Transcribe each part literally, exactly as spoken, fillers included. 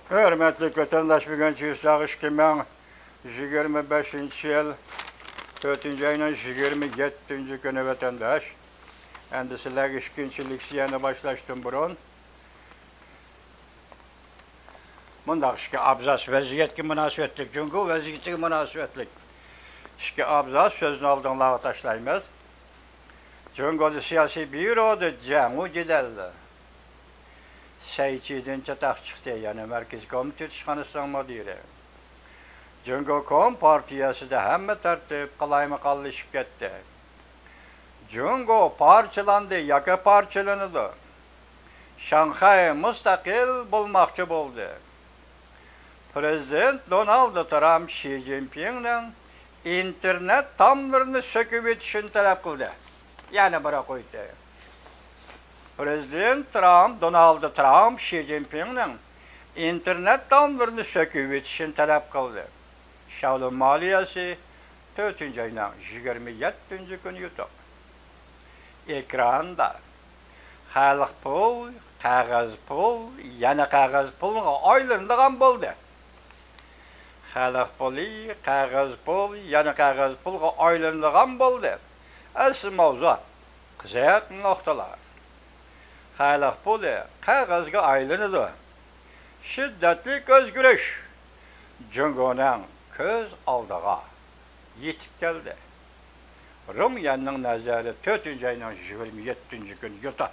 ھۆرمەتلىك ۋەتەنداش، بۈگۈن چېسلاق ئىككى مىڭ يىگىرمە بەشىنچى يىل، تۆتىنچى ئاينىڭ يىگىرمە يەتتىنچى كۈنى، ۋەتەنداش. ئەمدى سىلەرگە ئىككىنچى لېكسىيەنى باشلاشتىن بۇرۇن، مۇنداق ئىككى ئابزاس ۋەزىيەتكە مۇناسىۋەتلىك، جۇڭگو ۋەزىيىتىگە مۇناسىۋەتلىك ئىككى ئابزاس سۆزنى ئالدىڭلارغا تاشلايمىز. جۇڭگودا سىياسىي بيۇرودا جەڭ جېدەل. سەي چىدىن چاتاق چىقتى، يەنە مەركىزىي كومىتېت ئىشخانىسىنىڭ مۇدىرى. جۇڭگو كومپارتىيەسىدە ھەممە تەرتىپ قالايمىقانلىشىپ كەتتى. جۇڭگو پارچىلاندى ياكى پارچىلىنىدۇ. شاڭخەي مۇستەقىل بولماقچى بولدى. پرېزىدېنت دونالد ترامپ شى جىنپىڭنىڭ ئىنتېرنېت تاملىرىنى سۆكۈۋېتىشىنى تەلەپ قىلدى. يەنە بىر قويدى. پرېزىدېنت ترامپ، دونالد ترامپ شى جىنپىڭنىڭ ئىنتېرنېت تاملىرىنى سۆكۈۋېتىشىنى تەلەپ قىلدى. شاۋلۇن مالىيەسى، تۆتىنچى ئاينىڭ يىگىرمە يەتتىنچى كۈنى يۇتۇق. ئېكراندا خەلق پۇل، قەغەز پۇل، يەنە قەغەز پۇلغا ئايلىنىدىغان بولدى. خەلق پۇلى، قەغەز پۇل، يەنە قەغەز پۇلغا ئايلىنىدىغان بولدى. ئەسلى ماۋزۇ قىزىق نۇقتىلار. خەلق پۇلى قەغەزگە ئايلىنىدۇ. شىددەتلىك ئۆزگىرىش جۇڭگونىڭ كۆز ئالدىغا يېتىپ كەلدى. رۇڭ يەننىڭ نەزەرى، تۆتىنچى ئاينىڭ يىگىرمە يەتتىنچى كۈنى يۇتۇق.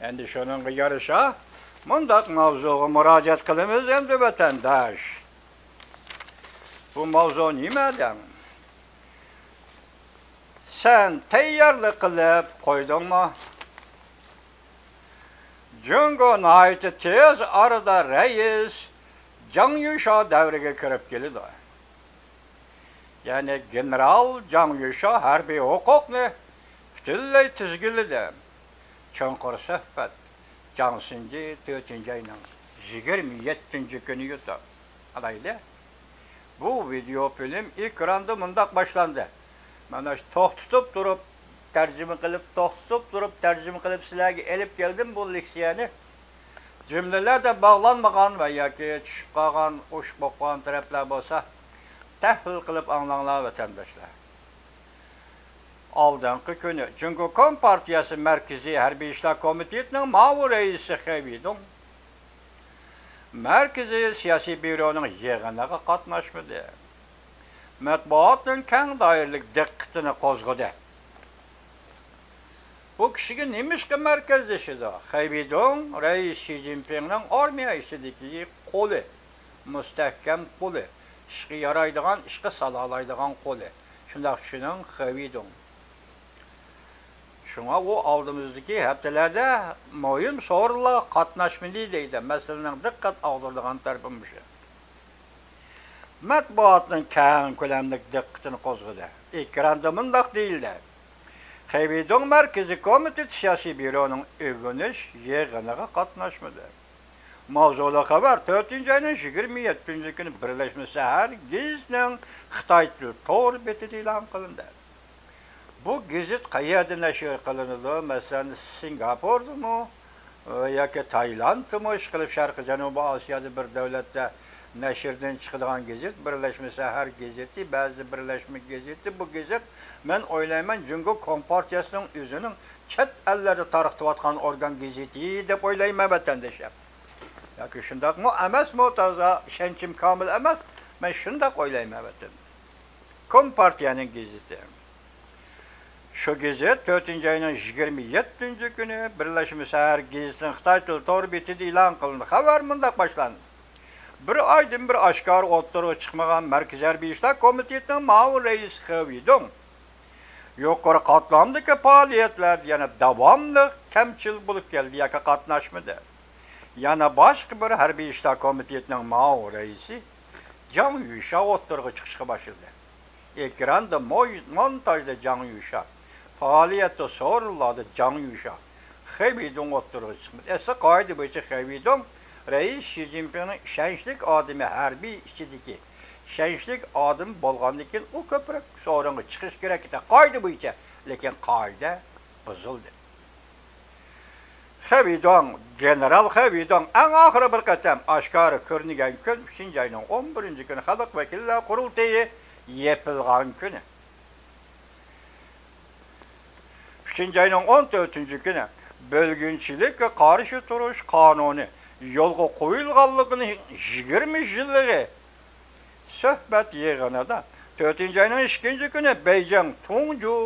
ئەمدى شۇنىڭغا يارىشا مۇنداق ماۋزۇغا مۇراجىئەت قىلىمىز ئەمدى، ۋەتەنداش. بۇ ماۋزۇ نېمە دەڭ؟ سەن تەييارلىق قىلىپ قويدۇڭمۇ؟ جۇڭگو ناھايىتى تېز ئارىدا رەئىس جاڭ يۈشا دەۋرىگە كىرىپ كېلىدۇ. يەنى گېنېرال جاڭ يۈشا ھەربىي ھوقۇقنى پۈتۈنلەي تىزگىنلىدى. چوڭقۇر سۆھبەت. جاڭ سىنجى، تۆتىنچى ئاينىڭ يىگىرمە يەتتىنچى كۈنى يۇتۇق. قارايلى. بۇ ۋىدېئو فىلىم ئېكراندا مۇنداق باشلاندى. مانا شۇ توختىتىپ تۇرۇپ تەرجىمە قىلىپ، توختىتىپ تۇرۇپ تەرجىمە قىلىپ سىلەرگە ئېلىپ كەلدىم بۇ لېكسىيەنى. جۈملىلەردە باغلانمىغان ۋە ياكى چۈشۈپ قالغان، ئوشۇق بولۇپ قالغان تەرەپلەر بولسا، تەھلىل قىلىپ ئاڭلاڭلار، ۋەتەنداشلار. ئالدىنقى كۈنى جۇڭگو كومپارتىيەسى مەركىزىي ھەربىي ئىشلار كومىتېتىنىڭ ماۋۇ رەئىسى خېۋېيدۇڭ مەركىزىي سىياسىي بيۇرونىڭ يىغىنىغا قاتناشمىدى. مەتبۇئاتنىڭ كەڭ دائىرىلىك دىققىتىنى قوزغىدى. بۇ كىشىگە نېمىشقا مەركەزلىشىدۇ؟ خېۋېيدۇڭ رەئىس شى جىنپىڭنىڭ ئارمىيە ئىچىدىكى قولى، مۇستەھكەم قولى، ئىشقا يارايدىغان، ئىشقا سالالايدىغان قولى. شۇنداق چۈشىنىڭ، خېۋېيدۇڭ. شۇڭا ئۇ ئالدىمىزدىكى ھەپتىلەردە مۇھىم سورۇنلارغا قاتناشمىدى دەيدۇ. مەسىلىنىڭ دىققەت ئاغدۇرىدىغان تەرىپى مۇشۇ. مەتبۇئاتنىڭ كەڭ كۆلەملىك دىققىتىنى قوزغىدى. ئېكراندا مۇنداق دېيىلدى: خېۋېيدۇڭ مەركىزىي كومىتېت سىياسىي بيۇرونىڭ ئۆگىنىش يىغىنىغا قاتناشمىدى. ماۋزۇلۇق خەۋەر تۆتىنچى ئاينىڭ يىگىرمە يەتتىنچى كۈنى بىرلەشمە سەھەر گېزىتىنىڭ خىتاي تىل تور بېتىدە ئېلان قىلىندى. بۇ گېزىت قەيەردە نەشر قىلىنىدۇ؟ مەسىلەن، سىنگاپوردىمۇ ياكى تايلاندتىمۇ، ئىشقىلىپ شەرقىي جەنۇبىي ئاسىيادا بىر دۆلەتتە نەشردىن چىقىدىغان گېزىت، بىرلەشمە سەھەر گېزىتى، بەزى بىرلەشمە گېزىتى. بۇ گېزىت، مەن ئويلايمەن، جۇڭگو كومپارتىيەسىنىڭ ئۆزىنىڭ چەت ئەللەردە تارقىتىۋاتقان ئورگان گېزىتى دەپ ئويلايمەن، ۋەتەنداشلار. ياكى شۇنداقمۇ ئەمەسمۇ، تازا ئىشەنچىم كامىل ئەمەس، مەن شۇنداق ئويلايمەن، ۋەتەن. كومپارتىيەنىڭ گېزىتى. شۇ گېزىت تۆتىنچى ئاينىڭ يىگىرمە يەتتىنچى كۈنى بىرلەشمە سەھەر گېزىتىنىڭ خىتاي تىل تور بېتىدە ئېلان قىلىندى. خەۋەر مۇنداق باشلاندى: بىر ئايدىن بىر ئاشكارا ئوتتۇرىغا چىقمىغان مەركىزىي ھەربىي ئىشلار كومىتېتىنىڭ مۇئاۋىن رەئىسى خېۋېيدۇڭ يۇقىرى قاتلامدىكى پائالىيەتلەردە يەنە داۋاملىق كەمچىل بولۇپ كەلدى ياكى قاتناشمىدى. يەنە باشقا بىر ھەربىي ئىشلار كومىتېتىنىڭ مۇئاۋىن رەئىسى جاڭ يۈشا ئوتتۇرىغا چىقىشقا باشلىدى. ئېكراندا مو-، مونتاژدا جاڭ يۈشا، پائالىيەتتە سورۇنلاردا جاڭ يۈشا، خېۋېيدۇڭ ئوتتۇرىغا چىقمىدى. ئەسلى قائىدە بويىچە خېۋېيدۇڭ رەئىس شى جىنپىڭنىڭ ئىشەنچلىك ئادىمى، ھەربىي ئىچىدىكى ئىشەنچلىك ئادىمى بولغاندىن كېيىن، ئۇ كۆپرەك سورۇنغا چىقىشى كېرەك ئىدى، قائىدە بويىچە. لېكىن قائىدە بۇزۇلدى. خېۋېيدۇڭ، گېنېرال خېۋېيدۇڭ ئەڭ ئاخىرى بىر قېتىم ئاشكارا كۆرۈنگەن كۈن ئۈچىنچى ئاينىڭ ئون بىرىنچى كۈنى خەلق ۋەكىللەر قۇرۇلتىيى يېپىلغان كۈنى. ئۈچىنچى ئاينىڭ ئون تۆتىنچى كۈنى بۆلگۈنچىلىككە قارشى تۇرۇش قانۇنى يولغا قويۇلغانلىقىنىڭ يىگىرمە يىللىقى سۆھبەت يىغىنىدا، تۆتىنچى ئاينىڭ ئىككىنچى كۈنى بېيجىڭ تۇڭجۇ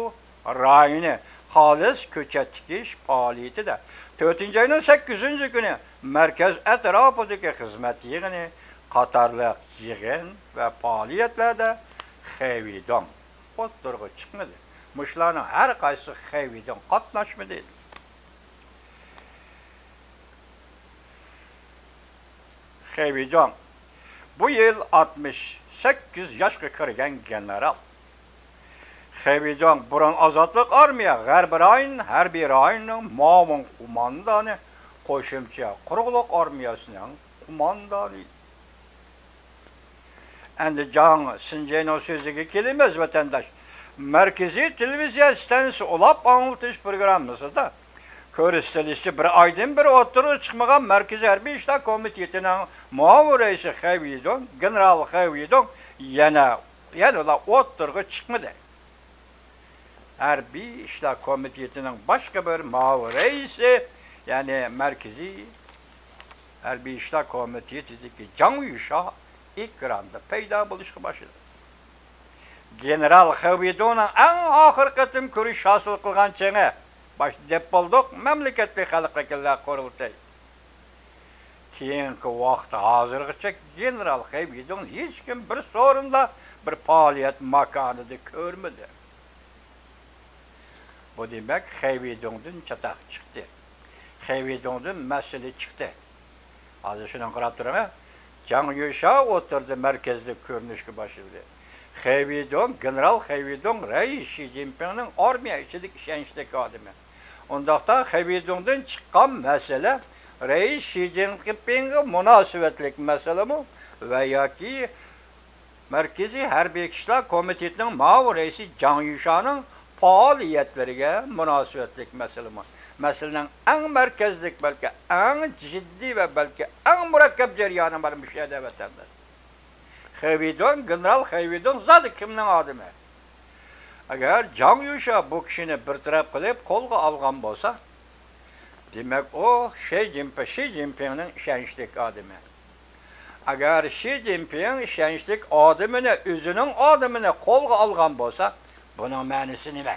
رايونى خالىس كۆچەت تىكىش پائالىيىتىدە، تۆتىنچى ئاينىڭ سەككىزىنچى كۈنى مەركەز ئەتراپىدىكى خىزمەت يىغىنى قاتارلىق يىغىن ۋە پائالىيەتلەردە خېۋېيدۇڭ ئوتتۇرىغا چىقمىدى. مۇشۇلارنىڭ ھەر قايسىسىغا خېۋېيدۇڭ قاتناشمىدى. خېۋېيدۇڭ بۇ يىل ئاتمىش سەككىز ياشقا كىرگەن گېنېرال. خېۋېيدۇڭ بۇرۇن ئازادلىق ئارمىيە غەربىي رايون ھەربىي رايونىنىڭ مۇئاۋىن قوماندانى، قوشۇمچە قۇرۇقلۇق ئارمىيەسىنىڭ قوماندانى. ئەمدى جاڭ سىنجېينىڭ سۆزىگە كېلىمىز، ۋەتەنداش. مەركىزىي تېلېۋىزىيە ئىستانسىسى ئۇلاپ ئاڭلىتىش پروگراممىسىدا كۆرسىتىلىشىچە، بىر ئايدىن بېرى ئوتتۇرىغا چىقمىغان مەركىزىي ھەربىي ئىشلار كومىتېتىنىڭ مۇئاۋىن رەئىسى خېۋېيدۇڭ، گېنېرال خېۋېيدۇڭ يەنە، يەنىلا ئوتتۇرىغا چىقمىدى. ھەربىي ئىشلار كومىتېتىنىڭ باشقا بىر مۇئاۋىن رەئىسى، يەنى مەركىزىي ھەربىي ئىشلار كومىتېتىدىكى جاڭ يۈشا ئېكراندا پەيدا بولۇشقا باشلىدى. گېنېرال خېۋېيدۇڭنىڭ ئەڭ ئاخىرقى قېتىم كۆرۈش ھاسىل قىلغان چېغى، باشتا دەپ بولدۇق، مەملىكەتلىك خەلق ۋەكىللەر قۇرۇلتىيى. كېيىنكى ۋاقىت ھازىرغىچە گېنېرال خېۋېيدۇڭنى ھېچكىم بىر سورۇندا، بىر پائالىيەت ماكانىدا كۆرمىدى. بۇ دېمەك، خېۋېيدۇڭدىن چاتاق چىقتى. خېۋېيدۇڭدىن مەسىلە چىقتى. ھازىر شۇنىڭغا قاراپ تۇرۇڭ. جاڭ يۈشا ئوتتۇرىدا مەركەزدە كۆرۈنۈشكە باشلىدى. خېۋېيدۇڭ، گېنېرال خېۋېيدۇڭ رەئىس شى جىنپىڭنىڭ ئارمىيە ئىچىدىكى ئىشەنچلىك ئادىمى. ئۇنداقتا خېۋېيدۇڭدىن چىققان مەسىلە رەئىس شى جىنپىڭغا مۇناسىۋەتلىك مەسىلىمۇ ۋە ياكى مەركىزىي ھەربىي ئىشلار كومىتېتىنىڭ مۇئاۋىن رەئىسى جاڭ يۈشانىڭ پائالىيەتلىرىگە مۇناسىۋەتلىك مەسىلىمۇ. مەسىلىنىڭ ئەڭ مەركەزلىك، بەلكى ئەڭ جىددىي ۋە بەلكى ئەڭ مۇرەككەپ جەريانى مانا مۇشۇ يەردە، ۋەتەنداش. خېۋېيدۇڭ، گېنېرال خېۋېيدۇڭ زادى كىمنىڭ ئادىمى؟ ئەگەر جاڭ يۈشا بۇ كىشىنى بىر تەرەپ قىلىپ قولغا ئالغان بولسا، دېمەك، ئۇ شى جىنپىڭ، شى جىنپىڭنىڭ ئىشەنچلىك ئادىمى. ئەگەر شى جىنپىڭ ئىشەنچلىك ئادىمىنى، ئۆزىنىڭ ئادىمىنى قولغا ئالغان بولسا، بۇنىڭ مەنىسى نېمە؟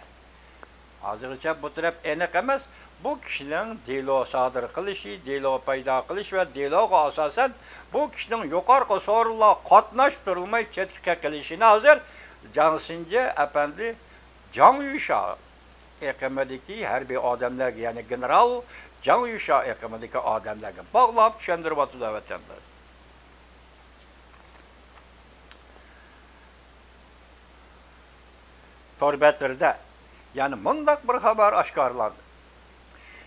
ھازىرغىچە بۇ تەرەپ ئېنىق ئەمەس. بۇ كىشىنىڭ دېلو سادىر قىلىشى، دېلو پەيدا قىلىش ۋە دېلوغا ئاساسەن بۇ كىشىنىڭ يۇقىرىقى سورۇنلارغا قاتناشتۇرۇلماي چەتكە قېقىلىشىنى ھازىر جاڭ سىنجې ئەپەندى جاڭ يۈشا ئېقىمىدىكى ھەربىي ئادەملەرگە، يەنى گېنېرال جاڭ يۈشا ئېقىمىدىكى ئادەملەرگە باغلاپ چۈشەندۈرۈۋاتىدۇ، ۋەتەنداش. تور بەتلىرىدە يەنە مۇنداق بىر خەۋەر ئاشكارىلاندى.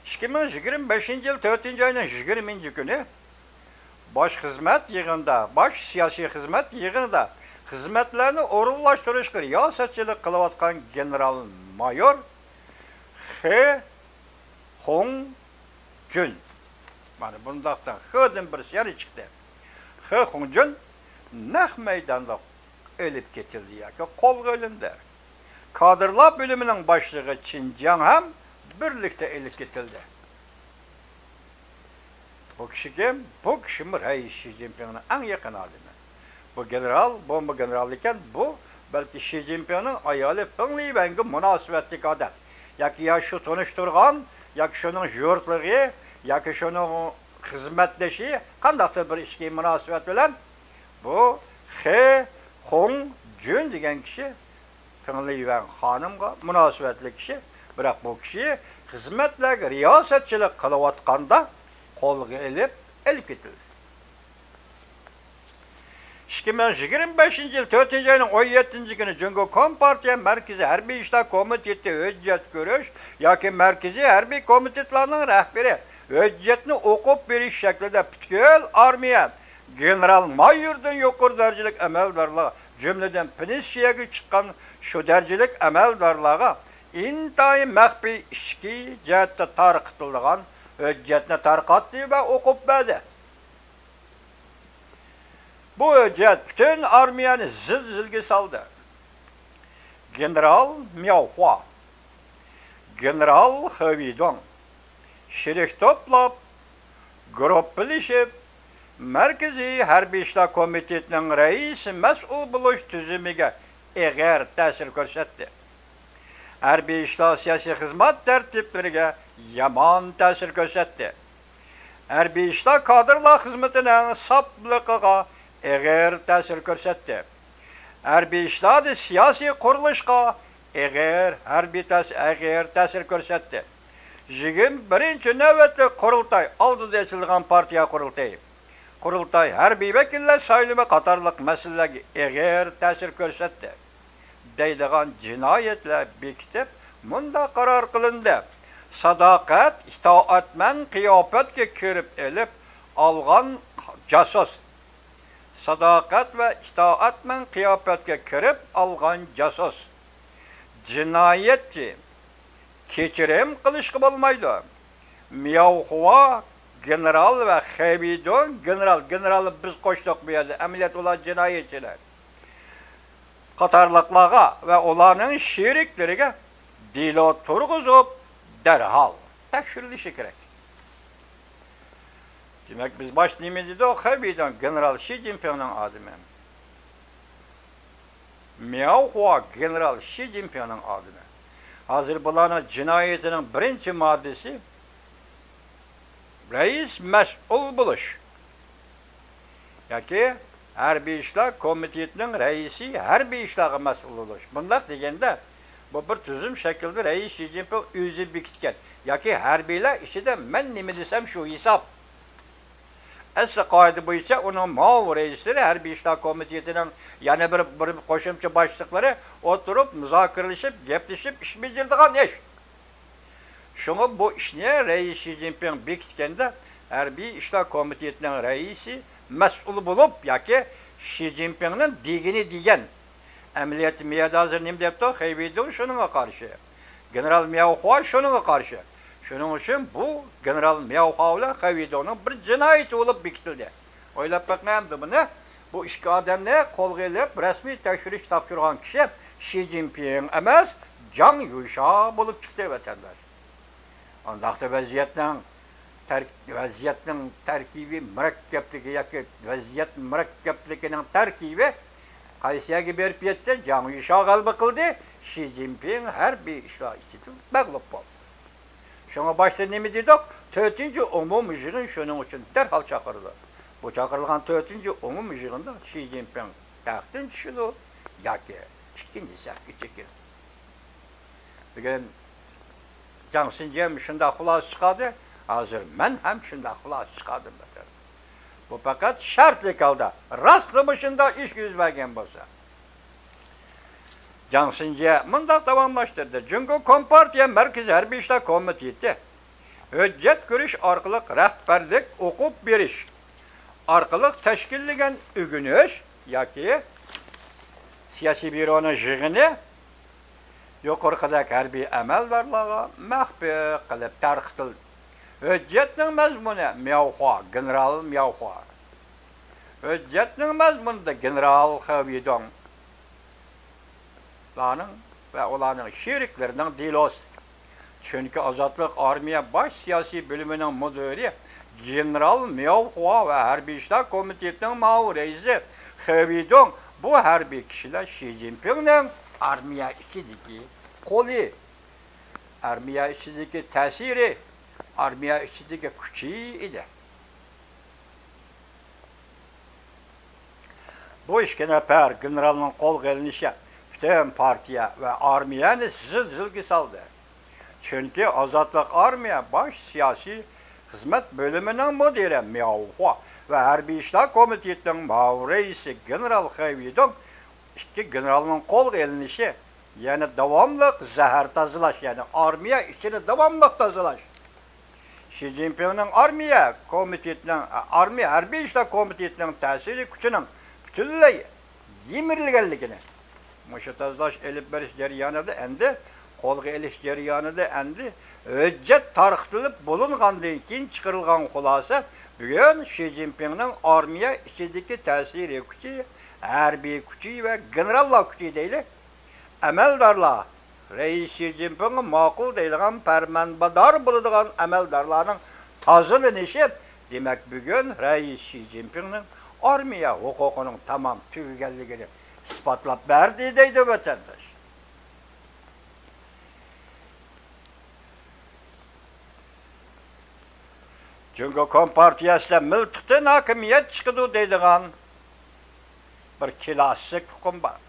ئىككى مىڭ يىگىرمە بەشىنچى يىل تۆتىنچى ئاينىڭ يىگىرمىنچى كۈنى باش خىزمەت يىغىنىدا، باش سىياسىي خىزمەت يىغىنىدا خىزمەتلەرنى ئورۇنلاشتۇرۇشقا رىياسەتچىلىك قىلىۋاتقان گېنېرال مايور خې خۇڭجۈن، مانا بۇنداقتىن خېدىن بىرسى يەنە چىقتى. خې خۇڭجۈن نەق مەيداندا ئېلىپ كېتىلدى ياكى قولغا ئېلىندى. كادىرلار بۆلۈمىنىڭ باشلىقى چىن جياڭ ھەم بىرلىكتە ئېلىپ كېتىلدى. بۇ كىشى كىم؟ بۇ كىشىمۇ رەئىس شى جىنپىڭنىڭ ئەڭ يېقىن ئادىمى. بۇ گېنېرال، بومبا گېنېرال ئىكەن، بۇ بەلكى شى جىنپىڭنىڭ ئايالى فېڭ لىۋەنگە مۇناسىۋەتلىك ئادەم. ياكى يا شۇ تونۇشتۇرغان، ياكى شۇنىڭ يۇرتلۇقى، ياكى شۇنىڭ خىزمەتدىشى، قانداقتۇر بىر ئىچكى مۇناسىۋەت بىلەن بۇ خې خۇڭ جۈن دېگەن كىشى فېڭ لىۋەن خانىمغا مۇناسىۋەتلىك كىشى، بىراق بۇ كىشى خىزمەتلەرگە رىياسەتچىلىك قىلىۋاتقاندا قولغا ئېلىپ، ئېلىپ كېتىلدى. ئىككى مىڭ يىگىرمە بەشىنچى يىل تۆتىنچى ئاينىڭ ئون يەتتىنچى كۈنى جۇڭگو كومپارتىيە مەركىزىي ھەربىي ئىشلار كومىتېتى ھۆججەت كۆرۈش ياكى مەركىزىي ھەربىي كومىتېتلارنىڭ رەھبىرى ھۆججەتنى ئوقۇپ بېرىش شەكلىدە پۈتكۈل ئارمىيە گېنېرال مايوردىن يۇقىرى دەرىجىلىك ئەمەلدارلار، جۈملىدىن پېنسىيەگە چىققان شۇ دەرىجىلىك ئەمەلدارلارغا ئىنتايىن مەخپىي ئىچكى جەھەتتە تارقىتىلىدىغان ھۆججەتنى تارقاتتى ۋە ئوقۇپ بەردى. بۇ ھۆججەت پۈتۈن ئارمىيەنى زىلزىلىگە سالدى. گېنېرال مياۋخۇا، گېنېرال خېۋېيدۇڭ شېرىك توپلاپ، گۇرۇپپىلىشىپ، مەركىزىي ھەربىي ئىشلار كومىتېتىنىڭ رەئىسى مەسئۇل بولۇش تۈزۈمىگە ئېغىر تەسىر كۆرسەتتى. ھەربىي ئىشلار سىياسىي خىزمەت تەرتىپلىرىگە يامان تەسىر كۆرسەتتى. ھەربىي ئىشلار كادىرلار خىزمىتىنىڭ ساپلىقىغا ئېغىر تەسىر كۆرسەتتى. ھەربىي ئىشلاردا سىياسىي قۇرۇلۇشقا ئېغىر ھەربىي تەس-، ئېغىر تەسىر كۆرسەتتى. يىگىرمە بىرىنچى نۆۋەتلىك قۇرۇلتاي ئالدىدا ئېچىلغان پارتىيە قۇرۇلتىيى، قۇرۇلتاي ھەربىي ۋەكىللەر سايلىمى قاتارلىق مەسىلىلەرگە ئېغىر تەسىر كۆرسەتتى. دەيدىغان جىنايەتلەر بېكىتىپ، مۇنداق قارار قىلىندى: ساداقەت، ئىتائەتمەن قىياپەتكە كىرىپ ئېلىپ ئالغان جاسۇس. ساداقەت ۋە ئىتائەتمەن قىياپەتكە كىرىپ ئالغان جاسۇس. جىنايەتچى. كەچۈرۈم قىلىشقا بولمايدۇ. مياۋخۇا گېنېرال ۋە خېۋېيدۇڭ گېنېرال، گېنېرالنى بىز قوشتۇق بۇ يەردە، ئەمەلىيەتتە ئۇلار جىنايەتچىلەر. قاتارلىقلارغا ۋە ئۇلارنىڭ شېرىكلىرىگە دېلو تۇرغۇزۇپ، دەرھال تەكشۈرۈلۈشى كېرەك. دېمەك، بىز باشتا نېمە دېدۇق؟ خېۋېيدۇڭ گېنېرال شى جىنپىڭنىڭ ئادىمى. مياۋخۇا گېنېرال شى جىنپىڭنىڭ ئادىمى. ھازىر بۇلارنىڭ جىنايىتىنىڭ بىرىنچى ماددىسى رەئىس مەسئۇل بولۇش. ياكى ھەربىي ئىشلار كومىتېتىنىڭ رەئىسى ھەربىي ئىشلارغا مەسئۇل بولۇش. بۇنداق دېگەندە، بۇ بىر تۈزۈم شەكلىدە رەئىس شى جىنپىڭ ئۆزى بېكىتكەن ياكى ھەربىيلەر ئىچىدە مەن نېمە دېسەم شۇ ھېساب. ئەسلى قائىدە بويىچە ئۇنىڭ مۇئاۋىن رەئىسلىرى، ھەربىي ئىشلار كومىتېتىنىڭ يەنە بىر، بىر قوشۇمچە باشلىقلىرى ئولتۇرۇپ مۇزاكىرىلىشىپ، گەپلىشىپ ئىش بېجىرىدىغان ئىش. شۇڭا بۇ ئىشنى رەئىس شى جىنپىڭ بېكىتكەندە، ھەربىي ئىشلار كومىتېتىنىڭ رەئىسى مەسئۇل بولۇپ ياكى شى جىنپىڭنىڭ دېگىنى دېگەن. ئەمەلىيەتتە مىيەدە ھازىر نېمە دەپتۇ؟ خېۋېيدۇڭ شۇنىڭغا قارشى. گېنېرال مياۋخۇا شۇنىڭغا قارشى. شۇنىڭ ئۈچۈن بۇ گېنېرال مياۋخۇا بىلەن خېۋېيدۇڭنىڭ بىر جىنايىتى بولۇپ بېكىتىلدى. ئويلاپ بېقىڭ ئەمدى بۇنى. بۇ ئىككى ئادەمنى قولغا ئېلىپ، رەسمىي تەكشۈرۈش تاپشۇرغان كىشى شى جىنپىڭ ئەمەس، جاڭ يۈشيا بولۇپ چىقتى، ۋەتەنداش. ئۇنداقتا ۋەزىيەتنىڭ تەر-، ۋەزىيەتنىڭ تەركىبى مۇرەككەپلىكى ياكى ۋەزىيەت مۇرەككەپلىكىنىڭ تەركىبى قايسى يەرگە بېرىپ يەتتى؟ جاڭ يۈشيا غەلىبە قىلدى، شى جىنپىڭ ھەربىي ئىشلار ئىچىدە مەغلۇپ بولدى. شۇڭا باشتا نېمە دېدۇق؟ تۆتىنچى ئومۇمىي يىغىن شۇنىڭ ئۈچۈن دەرھال چاقىرىلدى. بۇ چاقىرىلغان تۆتىنچى ئومۇمىي يىغىندا شى جىنپىڭ تەختتىن چۈشىدۇ ياكى ئىككىنچى سەپكە چېكىلىدۇ. بۈگۈن جاڭ سىنجيەم شۇنداق خۇلاسە چىقاردى، ھازىر مەن ھەم شۇنداق خۇلاسە چىقاردىم، ۋەتەن. بۇ پەقەت شەرتلىك ھالدا، راستلا مۇشۇنداق ئىش يۈز بەرگەن بولسا. جاڭ سىنجيە مۇنداق داۋاملاشتۇردى: جۇڭگو كومپارتىيە مەركىزىي ھەربىي ئىشلار كومىتېتى ھۆججەت كۆرۈش ئارقىلىق رەھبەرلىك ئوقۇپ بېرىش ئارقىلىق تەشكىللىگەن ئۆگىنىش ياكى سىياسىي بيۇرونىڭ يىغىنى يۇقىرىقىدەك ھەربىي ئەمەلدارلارغا مەخپىي قىلىپ تارقىتىلدى. ھۆججەتنىڭ مەزمۇنى مياۋخۇا، گېنېرال مياۋخۇا. ھۆججەتنىڭ مەزمۇنىدا گېنېرال خېۋېيدۇڭلارنىڭ ۋە ئۇلارنىڭ شېرىكلىرىنىڭ دېلوسى. چۈنكى ئازادلىق ئارمىيە باش سىياسىي بۆلۈمىنىڭ مۇدىرى گېنېرال مياۋخۇا ۋە ھەربىي ئىشلار كومىتېتىنىڭ مۇئاۋىن رەئىسى خېۋېيدۇڭ بۇ ھەربىي كىشىلەر شى جىنپىڭنىڭ ئارمىيە ئىچىدىكى قولى، ئارمىيە ئىچىدىكى تەسىرى، ئارمىيە ئىچىدىكى كۈچى ئىدى. بۇ ئىككى نەپەر گېنېرالنىڭ قولغا ئېلىنىشى پۈتۈن پارتىيە ۋە ئارمىيەنى زىلزىلىگە سالدى. چۈنكى ئازادلىق ئارمىيە باش سىياسىي خىزمەت بۆلۈمىنىڭ مۇدىرى مياۋخۇا ۋە ھەربىي ئىشلار كومىتېتىنىڭ مۇئاۋىن رەئىسى گېنېرال خېۋېيدۇڭ ئىككى گېنېرالنىڭ قولغا ئېلىنىشى يەنە داۋاملىق زەھەر تازىلاش، يەنى ئارمىيە ئىچىنى داۋاملىق تازىلاش. شى جىنپىڭنىڭ ئارمىيە كومىتېتىنىڭ، ئارمىيە ھەربىي ئىشلار كومىتېتىنىڭ تەسىرىي كۈچىنىڭ پۈتۈنلەي يىمىرىلگەنلىكىنى، مۇشۇ تازىلاش ئېلىپ بېرىش جەريانىدا ئەمدى قولغا ئېلىش جەريانىدا ئەمدى ھۆججەت تارقىتىلىپ بولۇنغاندىن كېيىن چىقىرىلغان خۇلاسە بۈگۈن شى جىنپىڭنىڭ ئارمىيە ئىچىدىكى تەسىرى كۈچى، ھەربىي كۈچى ۋە گېنېراللار كۈچى دەيلى، ئەمەلدارلار، رەئىس شى جىنپىڭغا ماقۇل دەيدىغان پەرمانبەردار بولىدىغان ئەمەلدارلارنىڭ تازىلىنىشى، دېمەك، بۈگۈن رەئىس شى جىنپىڭنىڭ ئارمىيە ھوقۇقىنىڭ تامام تۈگىگەنلىكىنى ئىسپاتلاپ بەردى، دەيدۇ ۋەتەنداش. جۇڭگو كومپارتىيەسىدە مىلتىقتىن ھاكىمىيەت چىقىدۇ دەيدىغان بىر كىلاسسىك ئۇقۇم بار.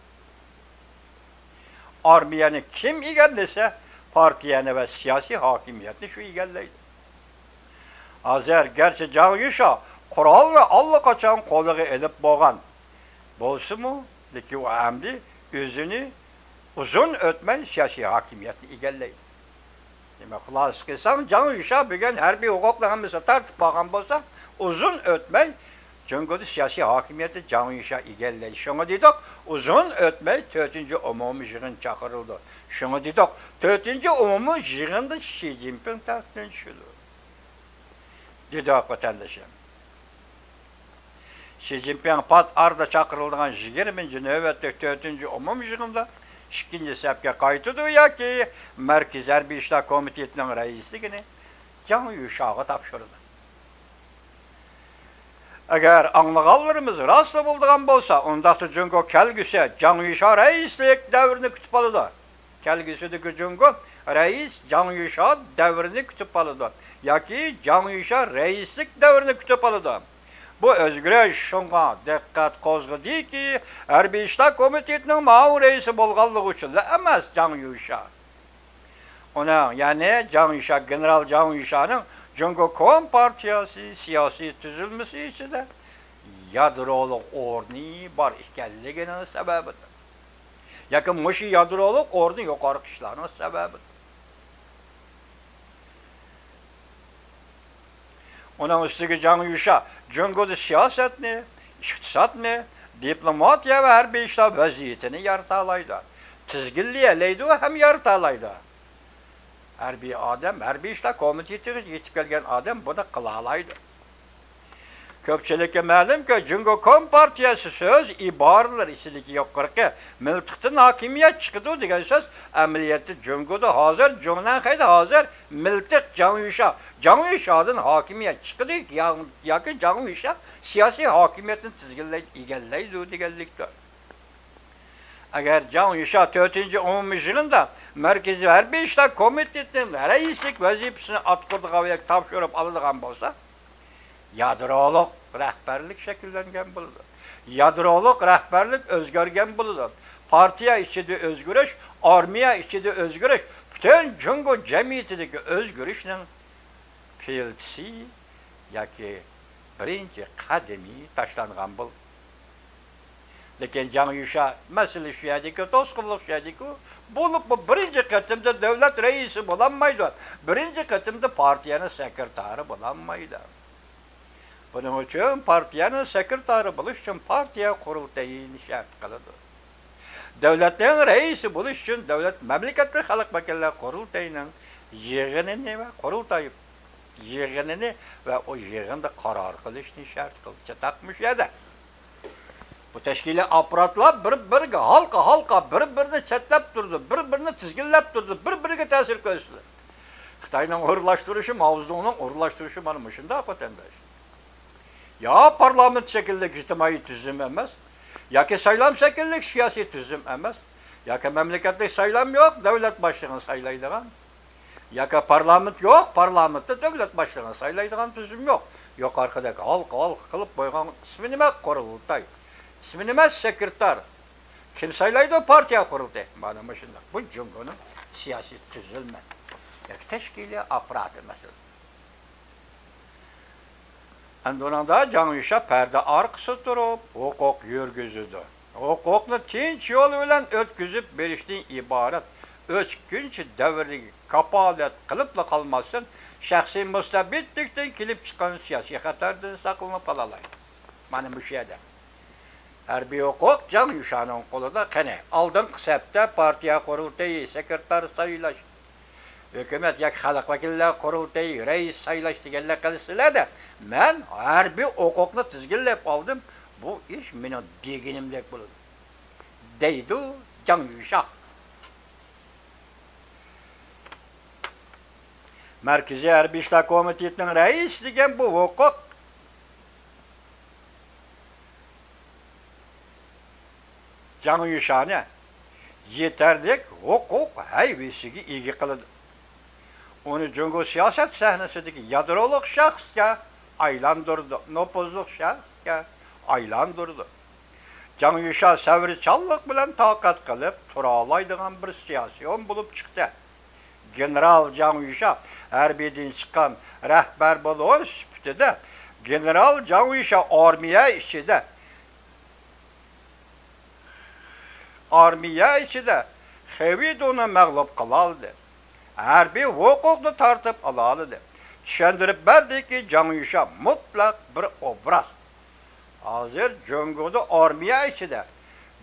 ئارمىيەنى كىم ئىگىلىسە، پارتىيەنى ۋە سىياسىي ھاكىمىيەتنى شۇ ئىگىلەيدۇ. ھازىر گەرچە جاڭ يۈشا قورالنى ئاللىقاچان قولىغا ئېلىپ بولغان بولسىمۇ، لېكىن ئۇ ئەمدى ئۆزىنى ئۇزۇن ئۆتمەي سىياسىي ھاكىمىيەتنى ئىگىلەيدۇ. دېمەك، خۇلاسە قىلساڭ، جاڭ يۈشا بۈگۈن ھەربىي ھوقۇقلىرىمىزنى تارتىپ قالغان بولسا، ئۇزۇن ئۆتمەي جۇڭگودا سىياسىي ھاكىمىيەتنى جاڭ يۈشا ئىگىلەيدۇ. شۇڭا دېدۇق، ئۇزۇن ئۆتمەي تۆتىنچى ئومۇمىي يىغىن چاقىرىلىدۇ. شۇڭا دېدۇق، تۆتىنچى ئومۇمىي يىغىندا شى جىنپىڭ تەختتىن چۈشىدۇ، دېدۇق، ۋەتەندىشىم. شى جىنپىڭ پات ئارىدا چاقىرىلىدىغان يىگىرمىنچى نۆۋەتلىك تۆتىنچى ئومۇميىغىندا ئىككىنچى سەپكە قايتىدۇ ياكى مەركىزىي ھەربىي ئىشلار كومىتېتىنىڭ رەئىسلىكىنى جاڭ يۈشاغا تاپشۇرىدۇ. ئەگەر ئاڭلىغانلىرىمىز راستلا بولىدىغان بولسا، ئۇنداقتا جۇڭگو كەلگۈسى جاڭ يۈشا رەئىسلىك دەۋرىنى كۈتۈپ ئالىدۇ. كەلگۈسىدىكى جۇڭگو رەئىس جاڭ يۈشا دەۋرىنى كۈتۈپ ئالىدۇ ياكى جاڭ يۈشا رەئىسلىك دەۋرىنى كۈتۈپ ئالىدۇ. بۇ ئۆزگىرىش شۇڭا دىققەت قوزغىدىكى، ھەربىي ئىشلار كومىتېتىنىڭ مۇئاۋىن رەئىسى بولغانلىقى ئۈچۈنلا ئەمەس جاڭ يۈشا. ئۇنىڭ، يەنى جاڭ يۈشا، گېنېرال جاڭ يۈشانىڭ جۇڭگو كومپارتىيەسى سىياسىي تۈزۈلمىسى ئىچىدە يادرولۇق ئورنى بار ئىكەنلىكىنىڭ سەۋەبىدىن ياكى مۇشۇ يادرولۇق ئورنى يۇقىرىقى ئىشلارنىڭ سەۋەبىدىن. ئۇنىڭ ئۈستىگە جاڭ يۈشا جۇڭگودا سىياسەتنى، ئىقتىسادنى، دىپلوماتىيە ۋە ھەربىي ئىشلار ۋەزىيىتىنى يارىتالايدۇ. تىزگىنلىيەلەيدۇ ھەم يارىتالايدۇ. ھەربىي ئادەم، ھەربىي ئىشلار كومىتېتىغا يېتىپ كەلگەن ئادەم بۇنى قىلالايدۇ. كۆپچىلىككە مەلۇمكى، جۇڭگو كومپارتىيەسى سۆز ئىبارىلىرى ئىچىدىكى يۇقىرىقى مىلتىقتىن ھاكىمىيەت چىقىدۇ دېگەن سۆز ئەمەلىيەتتە جۇڭگودا ھازىر، جۇڭنەنخەيدە ھازىر مىلتىق جاڭ يۈشا، جاڭ يۈشادىن ھاكىمىيەت چىقىدۇ يا-، ياكى جاڭ يۈشا سىياسىي ھاكىمىيەتنى تىزگىنلەيدۇ، ئىگىلەيدۇ دېگەنلىكتۇر. ئەگەر جاڭ يۈشا تۆتىنچى ئومۇميىغىندا مەركىزىي ھەربىي ئىشلار كومىتېتىنىڭ رەئىسلىك ۋەزىپىسىنى ئاتقۇرىدىغان ۋە تاپشۇرۇپ ئالىدىغان بولسا، يادرولۇق رەھبەرلىك شەكىللەنگەن بولىدۇ. يادرولۇق رەھبەرلىك ئۆزگەرگەن بولىدۇ. پارتىيە ئىچىدە ئۆزگىرىش، ئارمىيە ئىچىدە ئۆزگىرىش، پۈتۈن جۇڭگو جەمئىيىتىدىكى ئۆزگىرىشنىڭ پىلتىسى ياكى بىرىنچى قەدىمى تاشلانغان بولىدۇ. لېكىن جاڭ يۈشا مەسىلە شۇ يەردىكى، توسقۇنلۇق شۇ يەردىكى، بولۇپمۇ بىرىنچى قېتىمدا دۆلەت رەئىسى بولالمايدۇ، بىرىنچى قېتىمدا پارتىيەنىڭ سېكرېتارى بولالمايدۇ. بۇنىڭ ئۈچۈن پارتىيەنىڭ سېكرېتارى بولۇش ئۈچۈن پارتىيە قۇرۇلتىيىنى شەرت قىلىدۇ. دۆلەتنىڭ رەئىسى بولۇش ئۈچۈن دۆلەت مەملىكەتلىك خەلق ۋەكىللەر قۇرۇلتىيىنىڭ يىغىنىنى ۋە قۇرۇلتاي يىغىنىنى ۋە ئۇ يىغىندا قارار قىلىشنى شەرت قىلدى. چاتاق مۇشۇ يەردە. بۇ تەشكىلىي ئاپپاراتلار بىر-بىرىگە ھالقا-ھالقا بىر-بىرىنى چەتلەپ تۇرىدۇ، بىر-بىرىنى تىزگىنلەپ تۇرىدۇ، بىر-بىرىگە تەسىر كۆرسىتىدۇ. خىتاينىڭ ئورۇنلاشتۇرۇشى، ماۋزېدۇڭنىڭ ئورۇنلاشتۇرۇشى مانا مۇشۇنداق، ۋەتەنداش. يا پارلامېنت شەكلىدىكى ئىجتىمائىي تۈزۈم ئەمەس، ياكى سايلام شەكىللىك سىياسىي تۈزۈم ئەمەس، ياكى مەملىكەتلىك سايلام يوق، دۆلەت باشلىقىنى سايلايدىغان، ياكى پارلامېنت يوق، پارلامېنتتا دۆلەت باشلىقىنى سايلايدىغان تۈزۈم يوق. يۇقىرىقىدەك ھالقا-ھالقا قىلىپ قويغان ئىسمى نېمە؟ قۇرۇلتاي. ئىسمى نېمە؟ سېكرېتار. كىم سايلايدۇ؟ پارتىيە قۇرۇلتىيى. مانا مۇشۇنداق. بۇ جۇڭگونىڭ سىياسىي تۈزۈلمە ياكى تەشكىلىي ئاپپاراتى مەسىلىسى. ئەمدى ئۇنىڭدا جاڭ يۈشا پەردە ئارقىسىدا تۇرۇپ ھوقۇق يۈرگۈزىدۇ. ھوقۇقنى تىنچ يول بىلەن ئۆتكۈزۈپ بېرىشتىن ئىبارەت ئۆتكۈنچى دەۋرگە كاپالەت قىلىپلا قالماستىن، شەخسىي مۇستەبىتلىكتىن كېلىپ چىققان سىياسىي خەتەردىن ساقلىنىپ قالالايدۇ. مانا مۇشۇ يەردە. ھەربىي ھوقۇق جاڭ يۈشانىڭ قولىدا. قېنى، ئالدىنقى سەپتە پارتىيە قۇرۇلتىيى، سېكرېتار سايلاش، ھۆكۈمەت ياكى خەلق ۋەكىللەر قۇرۇلتىيى، رەئىس سايلاش دېگەنلەر قىلىشسىلەر-دە، مەن ھەربىي ھوقۇقنى تىزگىنلەپ ئالدىم، بۇ ئىش مېنىڭ دېگىنىمدەك بولىدۇ، دەيدۇ جاڭ يۈشا. مەركىزىي ھەربىي ئىشلار كومىتېتىنىڭ رەئىسى دېگەن بۇ ھوقۇق جاڭ يۈشانى يېتەرلىك ھوقۇق ھەيۋىسىگە ئىگە قىلىدۇ. ئۇنى جۇڭگو سىياسەت سەھنىسىدىكى يادرولۇق شەخسكە ئايلاندۇرىدۇ، نوپۇزلۇق شەخسكە ئايلاندۇرىدۇ. جاڭ يۈشا سەۋرچانلىق بىلەن تاقەت قىلىپ تۇرالايدىغان بىر سىياسىيون بولۇپ چىقتى. گېنېرال جاڭ يۈشا ھەربىيدىن چىققان رەھبەر بولۇش سۈپىتىدە، گېنېرال جاڭ يۈشا ئارمىيە ئىچىدە، ئارمىيە ئىچىدە خېۋېيدۇنى مەغلۇپ قىلالىدى. ھەربىي ھوقۇقنى تارتىپ ئالالىدى. چۈشەندۈرۈپ بەردىكى، جاڭ يۈشا مۇتلەق بىر ئوبراز. ھازىر جۇڭگودا ئارمىيە ئىچىدە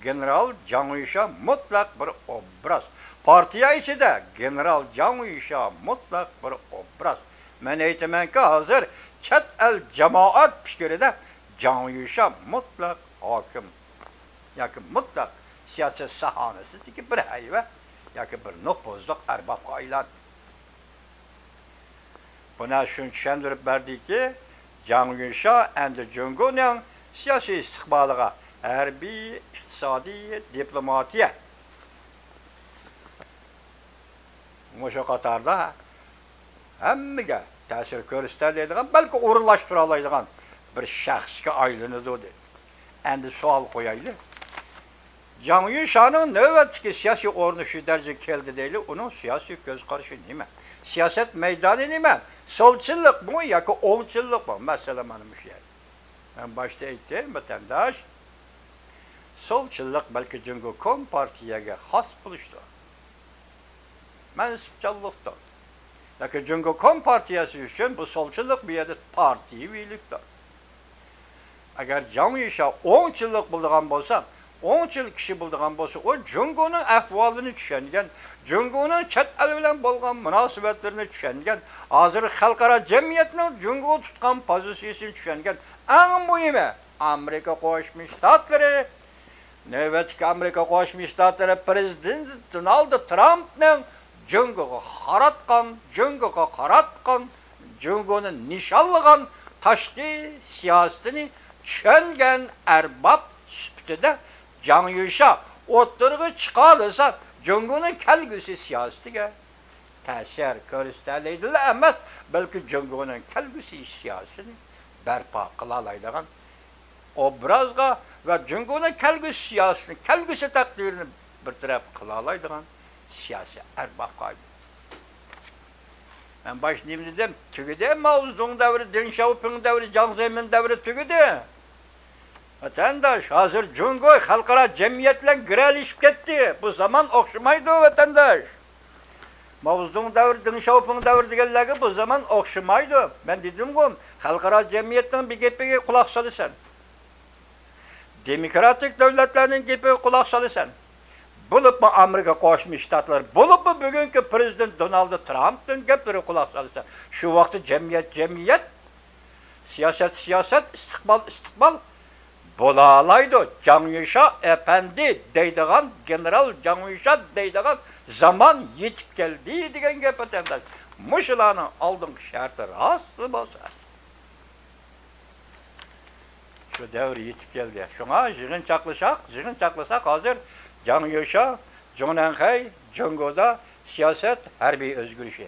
گېنېرال جاڭ يۈشا مۇتلەق بىر ئوبراز. پارتىيە ئىچىدە گېنېرال جاڭ يۈشا مۇتلەق بىر ئوبراز. مەن ئېيتىمەنكى، ھازىر چەت ئەل جامائەت پىكرىدە جاڭ يۈشا مۇتلەق ھاكىم ياكى مۇتلەق سىياسەت ساھەسىدىكى بىر ھەيۋە ياكى بىر نوپۇزلۇق ئەربابقا ئايلاندى. بۇ نەرسە شۇنى چۈشەندۈرۈپ بەردىكى، جاڭ يۈشا ئەمدى جۇڭگونىڭ سىياسىي ئىستىقبالىغا، ھەربىي، ئىقتىسادىي، دىپلوماتىيە، مۇشۇ قاتاردا ھەممىگە تەسىر كۆرسىتەلەيدىغان، بەلكى ئورۇنلاشتۇرالايدىغان بىر شەخسكە ئايلىنىدۇ دەپ ئەمدى سوئال قويايلى. جاڭ يۈشانىڭ نۆۋەتتىكى سىياسىي ئورنى شۇ دەرىجىگە كەلدى دەيلى، ئۇنىڭ سىياسىي كۆز قارىشى نېمە؟ سىياسەت مەيدانى نېمە؟ سولچىللىقمۇ ياكى ئوڭچىللىقمۇ؟ مەسىلە مانا مۇشۇ يەردە. مەن باشتا ئېيتتىم، ۋەتەنداش، سولچىللىق بەلكى جۇڭگو كومپارتىيەگە خاس بولۇشتۇر. مەنسۇپچانلىقتۇر. لېكىن جۇڭگو كومپارتىيەسى ئۈچۈن بۇ سولچىللىق، بۇ يەردە پارتىيىۋىلىكتۇر. ئەگەر جاڭ يۈشا ئوڭچىللىق بولىدىغان بولسا، ئوڭچىل كىشى بولىدىغان بولسا، ئۇ جۇڭگونىڭ ئەھۋالىنى چۈشەنگەن، جۇڭگونىڭ چەت ئەل بىلەن بولغان مۇناسىۋەتلىرىنى چۈشەنگەن، ھازىر خەلقئارا جەمئىيەتنىڭ جۇڭگوغا تۇتقان پوزىتسىيىسىنى چۈشەنگەن، ئەڭ مۇھىمى، ئامېرىكا قوشما شتاتلىرى، نۆۋەتتىكى ئامېرىكا قوشما شتاتلىرى پىرېزىدېنتى دونالد ترامپنىڭ جۇڭگوغا قاراتقان، جۇڭگوغا قاراتقان، جۇڭگونى نىشانلىغان تاشقى سىياسىتىنى چۈشەنگەن ئەرباب سۈپىتىدە جاڭ يۈشا ئوتتۇرىغا چىقالىسا، جۇڭگونىڭ كەلگۈسى سىياسىتىگە تەسىر كۆرسىتەلەيدىلا ئەمەس، بەلكى جۇڭگونىڭ كەلگۈسى سىياسىتىنى بەرپا قىلالايدىغان ئوبرازغا ۋە جۇڭگونىڭ كەلگۈسى سىياسىتىنى، كەلگۈسى تەقدىرىنى بىر تەرەپ قىلالايدىغان سىياسىي ئەربابقا ئايلاندى. مەن باشتا نېمە دېدىم؟ تۈگىدى ماۋزېدۇڭ دەۋرى، دېڭ شياۋپىڭ دەۋرى، جياڭ زېمىن دەۋرى تۈگىدى. ۋەتەنداش، ھازىر جۇڭگو خەلقئارا جەمئىيەت بىلەن گىرەلىشىپ كەتتى. بۇ زامان ئوخشىمايدۇ، ۋەتەنداش. ماۋزېدۇڭ دەۋرى، دېڭ شياۋپىڭ دەۋرى دېگەنلەرگە بۇ زامان ئوخشىمايدۇ. مەن دېدىمغۇ، خەلقئارا جەمئىيەتنىڭ بىر گېپىگە قۇلاق سالىسەن. دېموكراتىك دۆلەتلەرنىڭ گېپىگە قۇلاق سالىسەن. بولۇپمۇ ئامېرىكا قوشما شتاتلىرى، بولۇپمۇ بۈگۈنكى پىرېزىدېنت دونالد ترامپنىڭ گەپلىرىگە قۇلاق سالىسەن. شۇ ۋاقىتتا جەمئىيەت جەمئىيەت، سىياسەت سىياسەت، ئىستىقبال ئىستىقبال بولالايدۇ. جاڭ يۈشا ئەپەندى دەيدىغان، گېنېرال جاڭ يۈشا دەيدىغان زامان يېتىپ كەلدى دېگەن گەپ، ۋەتەنداش. مۇشۇلارنىڭ ئالدىنقى شەرتى راستلا بولسا. شۇ دەۋر يېتىپ كەلدى. شۇڭا يىغىن چاقلىساق، يىغىن چاقلىساق، ھازىر جاڭ يۈشا، جۇڭ نەنخەي، جۇڭگودا سىياسەت، ھەربىي ئۆزگىرىشى.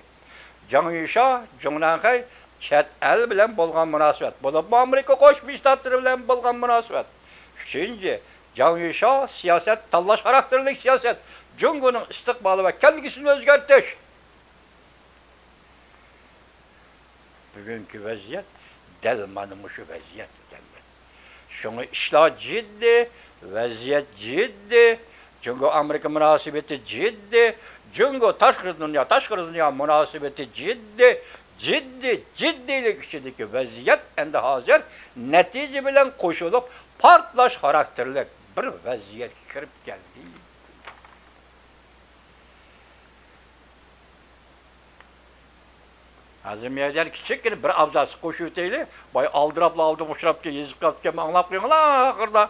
جاڭ يۈشا، جۇڭ نەنخەي، چەت ئەل بىلەن بولغان مۇناسىۋەت، بولۇپمۇ ئامېرىكا قوشما شتاتلىرى بىلەن بولغان مۇناسىۋەت. ئۈچىنچى، جاڭ يۈشا، سىياسەت، تاللاش خاراكتېرلىك سىياسەت، جۇڭگونىڭ ئىستىقبالى ۋە كەلگۈسىنى ئۆزگەرتىش. بۈگۈنكى ۋەزىيەت دەل مانا مۇشۇ ۋەزىيەت ئىكەن. شۇڭا ئىشلار جىددىي، ۋەزىيەت جىددىي، جۇڭگو ئامېرىكا مۇناسىۋىتى جىددىي، جۇڭگو تاشقى دۇنيا، تاشقى دۇنيا مۇناسىۋىتى جىددىي، جىددىي، جىددىيلىك ئىچىدىكى ۋەزىيەت ئەمدى ھازىر نەتىجە بىلەن قوشۇلۇپ پارتلاش خاراكتېرلىك بىر ۋەزىيەتكە كىرىپ كەلدى. ھازىر مەيدان كىچىككىنە بىر ئابزاسنى قوشۇۋېتەيلى. باي ئالدىراپلا ئالدىغا ئۇچراپتۇ، يېزىپ قاپتىكەن، ئاڭلاپ قويۇڭلار ئاخىرىدا.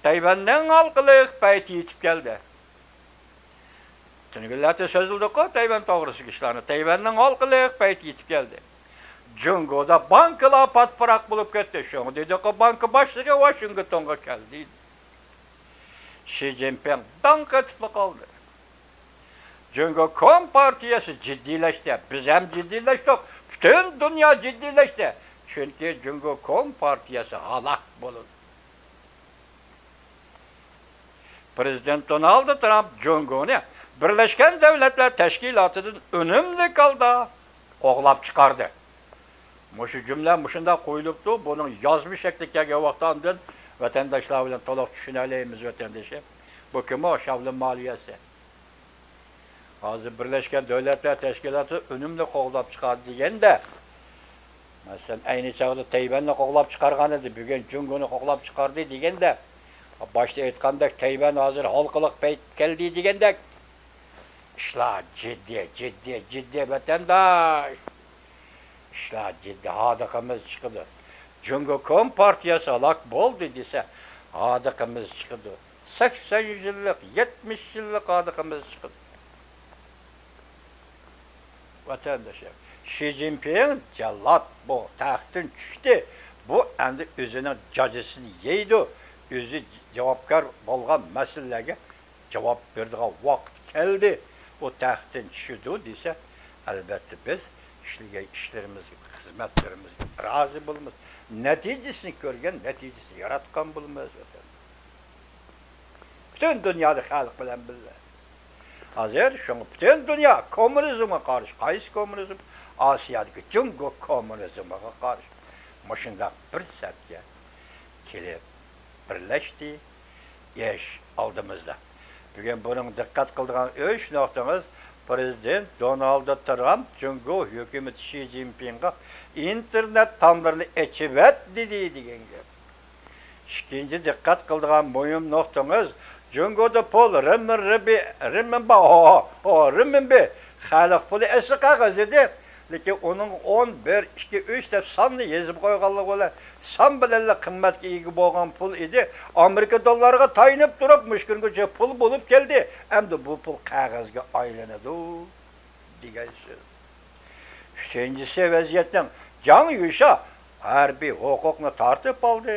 تەيۋەننىڭ ھالقىلىق پەيتى يېتىپ كەلدى. تۈنۈگۈنلەردە سۆزلىدۇققۇ تەيۋەن توغرىسىدىكى ئىشلارنى. تەيۋەننىڭ ھالقىلىق پەيتى يېتىپ كەلدى. جۇڭگودا بانكىلار پات-پۇراق بولۇپ كەتتى. شۇڭا دېدۇققۇ بانكا باشلىقى ۋاشىنگتونغا كەلدى. شى جىنپىڭ داڭ قېتىپلا قالدى. جۇڭگو كومپارتىيەسى جىددىيلەشتى. بىز ھەم جىددىيلەشتۇق. پۈتۈن دۇنيا جىددىيلەشتى. چۈنكى جۇڭگو كومپارتىيەسى ھالاك بولىدۇ. پىرېزىدېنت دونالد ترامپ جۇڭگونى بىرلەشكەن دۆلەتلەر تەشكىلاتىدىن ئۈنۈملۈك ھالدا قوغلاپ چىقاردى. مۇشۇ جۈملە مۇشۇنداق قويۇلۇپتۇ، بۇنىڭ يازما شەكلى كەلگەن ۋاقتىدا ئاندىن ۋەتەنداشلار بىلەن تولۇق چۈشىنەلەيمىز، ۋەتەندىشىم. بۇ كىم ئۇ؟ شاۋلىن مالىيەسى. ھازىر بىرلەشكەن دۆلەتلەر تەشكىلاتى ئۈنۈمنى قوغلاپ چىقاردى دېگەندە، مەسىلەن، ئەينى چاغدا تەيۋەننى قوغلاپ چىقارغان ئىدى، بۈگۈن جۇڭگونى قوغلاپ چىقاردى دېگەندە، باشتا ئېيتقاندەك، تەيۋەن ھازىر ھالقىلىق پەيت كەلدى دېگەندەك، ئىشلار جىددىي، جىددىي، جىددىي، ۋەتەنداش. ئىشلار جىددىي، ھاردۇقىمىز چىقىدۇ. جۇڭگو كومپارتىيەسى ھالاك بولدى دېسە، ھاردۇقىمىز چىقىدۇ. سەكسەن يىللىق، يەتمىش يىللىق ھاردۇقىمىز چىقىدۇ. ۋەتەنداشلار، شى جىنپىڭ جاللات، بۇ تەختتىن چۈشتى. بۇ ئەمدى ئۆزىنىڭ جاجىسىنى يەيدۇ. ئۆزى جاۋابكار بولغان مەسىلىلەرگە جاۋاب بېرىدىغان ۋاقىت كەلدى، ئۇ تەختتىن چۈشىدۇ دېسە، ئەلۋەتتە، بىز ئىشلىگەن ئىشلىرىمىزگە، خىزمەتلىرىمىزگە رازى بولىمىز. نەتىجىسىنى كۆرگەن، نەتىجىسىنى ياراتقان بولىمىز، ۋەتەن. پۈتۈن دۇنيادا خەلق بىلەن بىللە. ھازىر شۇڭا پۈتۈن دۇنيا كوممۇنىزمغا قارشى. قايسى كوممۇنىزم؟ ئاسىيادىكى جۇڭگو كوممۇنىزمىغا قارشى. مۇشۇنداق بىر سەپكە كېلىپ بىرلەشتى. ئىش ئالدىمىزدا. بۈگۈن بۇنىڭ دىققەت قىلىدىغان ئۈچ نۇقتىمىز، پىرېزىدېنت دونالد ترامپ جۇڭگو ھۆكۈمىتى شى جىنپىڭغا ئىنتېرنېت تاملىرىنى ئېچىۋەت دېدى دېگەن گەپ. ئىككىنچى دىققەت قىلىدىغان مۇھىم نۇقتىڭىز، جۇڭگودا پۇل رېنمىن، رېنمىنبا، رېنمىنبا، خەلق پۇلى ئەسلى قەغەز ئىدى. لېكىن ئۇنىڭ ئون، بىر، ئىككى، ئۈچ دەپ ساننى يېزىپ قويغانلىقى بىلەن سان بىلەنلا قىممەتكە ئىگە بولغان پۇل ئىدى. ئامېرىكا دوللارىغا تايىنىپ تۇرۇپ، مۇشۇ كۈنگىچە پۇل بولۇپ كەلدى. ئەمدى بۇ پۇل قەغەزگە ئايلىنىدۇ دېگەن سۆز. ئۈچىنچىسى، ۋەزىيەتنىڭ جاڭ يۈشا ھەربىي ھوقۇقنى تارتىپ ئالدى،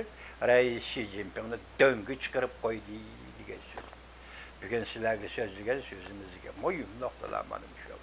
رەئىس شى جىنپىڭنى دۆڭگە چىقىرىپ قويدى دېگەن سۆز. بۈگۈن سىلەرگە سۆزلىگەن سۆزىمىزدىكى مۇھىم نۇقتىلار مانا مۇشۇ.